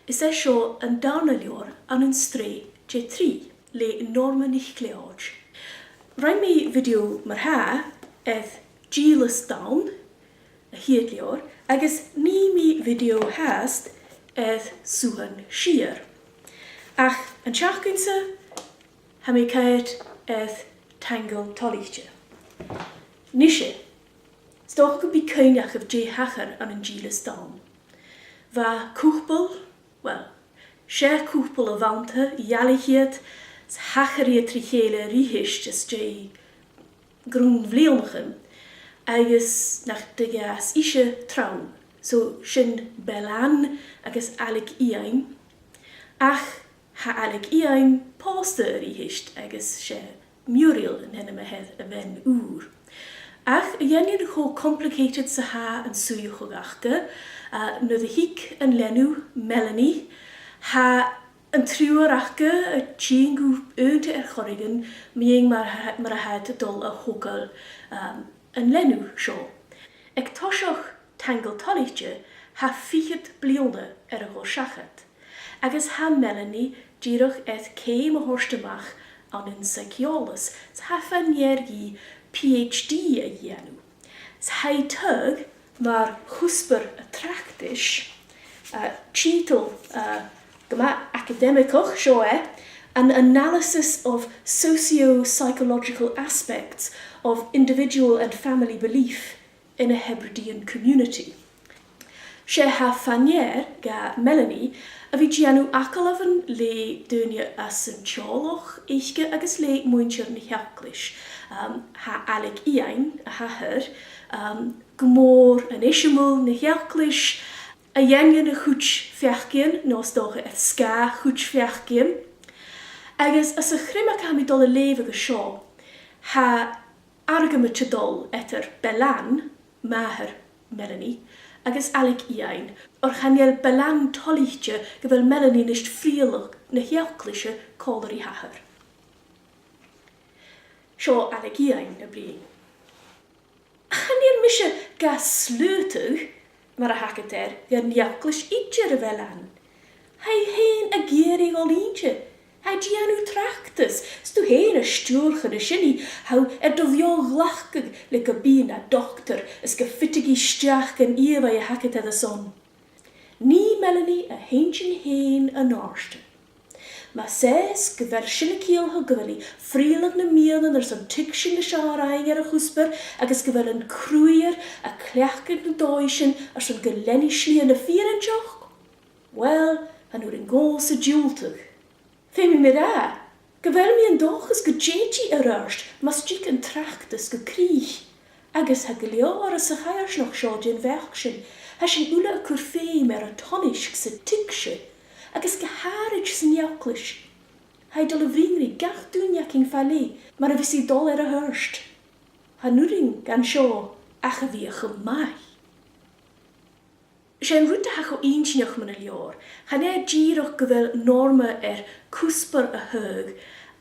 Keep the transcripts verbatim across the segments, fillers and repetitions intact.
Is e seo an dàrna leabhar ann an sreath de thrì le Norma NicLeòid. Rinn mi video mar-thà air Dìleas Donn, a' chiad leabhar, agus nì mi video fhathast air Suthan Siar. Ach an t-seachdain-sa, tha mi a' coimhead air Taingeil Toilichte. Nise, 's dòcha gum bi cuimhne agaibh dè thachair ann an Dìleas Donn. Bha cupall, well, 's e cupall a bh' annta, dhealaich iad, 's thachair iad ri chèile a-rithist às dèidh grunn bhliadhnaichean, agus nach do dh'fhàs ise trom. So sin Bellann agus Ailig Iain. Ach tha Ailig Iain pòsta a-rithist agus 's e Muriel an t-ainm a th' air a' bhean ùr. Ach a dh'aindeoin cho complicated 's a tha an suidheachadh aca, a, nuair a thig an leanabh Melanie, tha an triùir aca a' tighinn gu aonta air choreigin mu dheidhinn mar, mar a tha iad a' dol a thogail, um, an leanabh seo. Aig toiseach Taingeil Toilichte, tha fichead bliadhna air a dhol seachad, agus tha Melanie dìreach air ceum a thoirt a-mach ann an saidhceòlas, 's tha i fa-near dhi PhD a dhèanamh. 'S tha i a' togail mar chuspair a tràchdais, a, tiotal, a, gu math acadaimigeach, seo e, An Analysis of Socio-Psychological Aspects of Individual and Family Belief in a Hebridean Community. 'S e tha fa-near do Melanie a bhith a' dèanamh agallamhan le daoine às an teaghlach aice agus le muinntir na h-eaglais. Um, tha Ailig Iain, a h-athair, um, gu mòr an eisimeil na h-eaglais, a dh'aindeoin a chuid pheacaidhean, no 's dòcha air sgàth a chuid pheacaidhean. Agus anns a' chriomag a tha mi a' dol a leughadh an seo, tha argamaid a' dol eadar Bellann, màthair Melanie, agus Ailig Iain, oir chan eil Bellann toilichte gu bheil Melanie a-nis a' frithealadh na h-eaglaise còmhla ri a h-athair. Seo Ailig Iain a' bruidhinn. Chan eil mise ga slaodadh, mar a th' agad air, dhan eaglais idir, a Bhellann. Tha i fhèin ag iarraidh a dhol innte. Tha i a' dèanamh tràchdais, 's tu fhèin a stiùir chun na sinne, tha thu air do bheò-ghlacadh le gum bi i na dotair is gum fitidh i a-steach dhan ìomhaigh a th' agad air a son. Nì Melanie a h-inntinn fhèin an-àirde. Mas e 's gu bheil sin a' ciallachadh gu bheil i a' frithealadh nam miannan airson tuigsinn na seòrsa air a' chuspair agus gu bheil an cruthaighear a' cleachdadh na dòigh sin airson gun lean i slighe na fìrinn, well, chan urrainn dhòmhsa diùltadh. Feumaidh mi ràdh gu bheil mi an dòchas gun tèid i air adhart mus tig an tràchdais gu crìch, agus tha gu leòr sa choimhearsnachd seo den bheachd sin. Tha sinn uile a' cur feum air an toinisg 's an tuigse, agus gu h-àraid san eaglais. Tha i a' dol a bhruidhinn ri gach duine againn fa leth, mar a bhios i a' dol air adhart. Chan urrainn dhan seo ach a bhith a chum math. 'S e an rud a tha cho inntinneach mun an leabhar, chan e dìreach gu bheil Norma air cuspair a thaghadh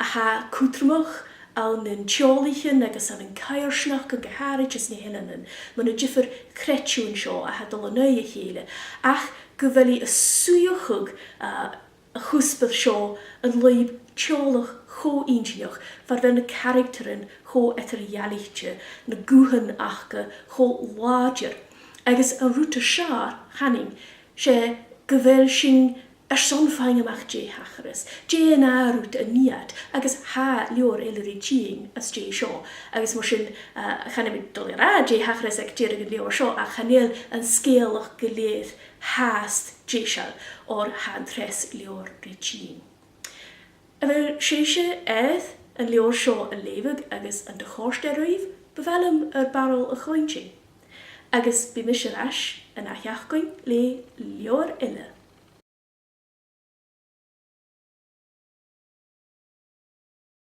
a tha cudromach ann an teaghlaichean agus ann an coimhearsnachdan, gu h-àraid anns na h-eileanan, mu na diofar chreideamhan seo a tha a' dol an aghaidh a chèile, ach gu bheil i a' suidheachadh, a, a' chuspair seo an lùib teaghlach cho inntinneach, far a bheil na caractaran cho eadar-dhealaichte, na guthan aca cho làidir. Agus an rud as fheàrr, chanainn, 's e gu bheil sinn airson faighinn a-mach dè thachras, dè an ath rud a nì iad, agus tha leabhar eile ri tighinn às dèidh seo, agus mar sin, eh, chan eil mi a' dol a ràdh dè thachras aig deireadh an leabhair seo, ach chan eil an sgeulachd gu lèir fhathast deiseil, oir tha an treas leabhar ri tighinn. A bheil sibhse air an leabhar seo a leughadh agus an do chòrd e ribh? Bu mhath leam ur barail a chluinntinn. Agus bidh mise air ais an ath-sheachdain le leabhar eile.